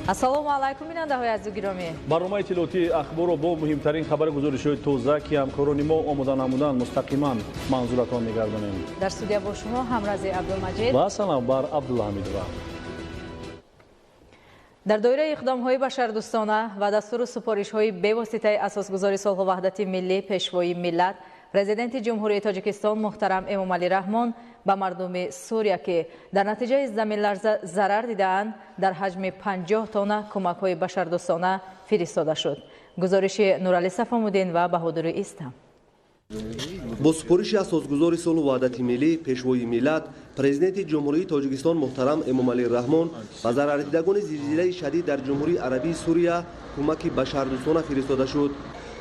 Ассалому алайкум, бинандаҳои азизу гиромӣ. Барномаи иттилоотии Ахборро бо муҳимтарин хабари гузоришҳои тоза, ки ҳамкорони мо омода намуданд, мустақиман манзуратон мегардонем. Дар студия бо шумо Ҳамрази Абдулмаҷид ва Санавбар Абдулҳамидова. Дар доираи иқдомҳои башардӯстона ва дастуру супоришҳои бевоситаи асосгузори сулҳу ваҳдати миллӣ, пешвои миллат, президенти Ҷумҳурии Тоҷикистон муҳтарам Эмомалӣ Раҳмон ба мардуми Сурия, ки дар натиҷаи заминларза зарар дидаанд, дар ҳаҷми 50 тонна кӯмакҳои башардӯстона фиристода шуд. Гузориши Нуралӣ Сафомуддин ва Баҳодури Истам. Бо супориши асосгузори сулҳу ваҳдати миллӣ, пешвои миллат, президенти Ҷумҳурии Тоҷикистон муҳтарам Эмомалӣ Раҳмон ба зарардидагони зилзилаи шадид дар Ҷумҳурии Арабии Сурия кӯмаки башардӯстона фиристода шуд.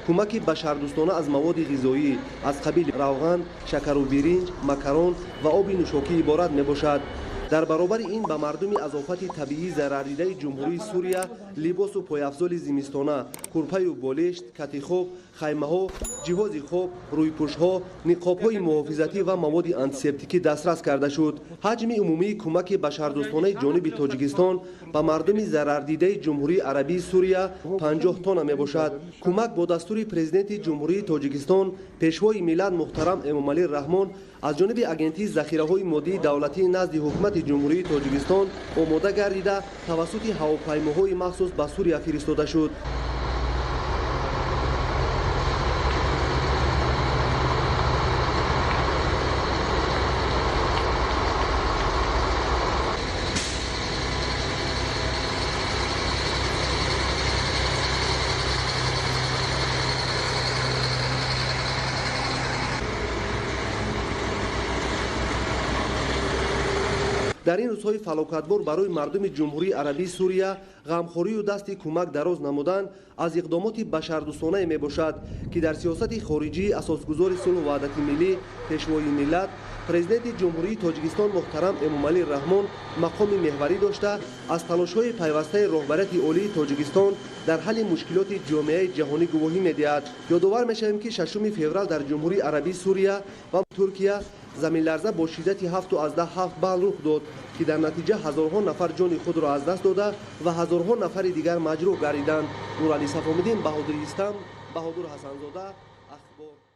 Кӯмаки башардӯстона аз маводи ғизоӣ аз қабили равған, шакару биринҷ, макарон ва оби нӯшокӣ иборат мебошад. Дар баробари ин ба мардуми аз офати табиӣ зарардидаи Ҷумҳурии Сурия либосу пойафзоли зимистона, курпаю болишт, кати хоб, хаймаҳо, ҷиҳози хоб, рӯйпӯшҳо, ниқобҳои муҳофизатӣ ва маводи антисептикӣ дастрас карда шуд. Ҳаҷми умумии кӯмаки башардӯстонаи ҷониби Тоҷикистон ба мардуми зарардидаи Ҷумҳурии Арабии Сурия 50 тонна мебошад. Кӯмак бо дастури президенти Ҷумҳурии Тоҷикистон, пешвои миллат муҳтарам Эмомалӣ Раҳмон аз ҷониби Агентии захираҳои моддии давлатии назди ҳукумати Ҷумҳурии Тоҷикистон омода гардида, тавассути ҳавопаймоҳои махсус ба Сурия фиристода шуд. Дар ин рӯзҳои фалокатбор барои мардуми Ҷумҳурии Арабии Сурия ғамхорию дасти кӯмак дароз намудан аз иқдомоти башардӯстонае мебошад, ки дар сиёсати хориҷии асосгузори сулҳу ваҳдати миллӣ, пешвои миллат, президенти Ҷумҳурии Тоҷикистон муҳтарам Эмомалӣ Раҳмон мақоми меҳварӣ дошта, аз талошҳои пайвастаи роҳбарияти олии Тоҷикистон дар ҳалли мушкилоти ҷомеаи ҷаҳонӣ гувоҳӣ медиҳад. Ёдовар мешавем, ки 6 феврал дар Ҷумҳурии Арабии Сурия ва Туркия заминларза бо шиддати 7,7 балл рух дод, ки дар натиҷа ҳазорҳо нафар ҷони худро аз даст дода ва ҳазорҳо нафари дигар маҷрӯҳ гардиданд. Нуралӣ Сафомиддин, Баҳодури Истам, Баҳодур Ҳасанзода, Ахбор.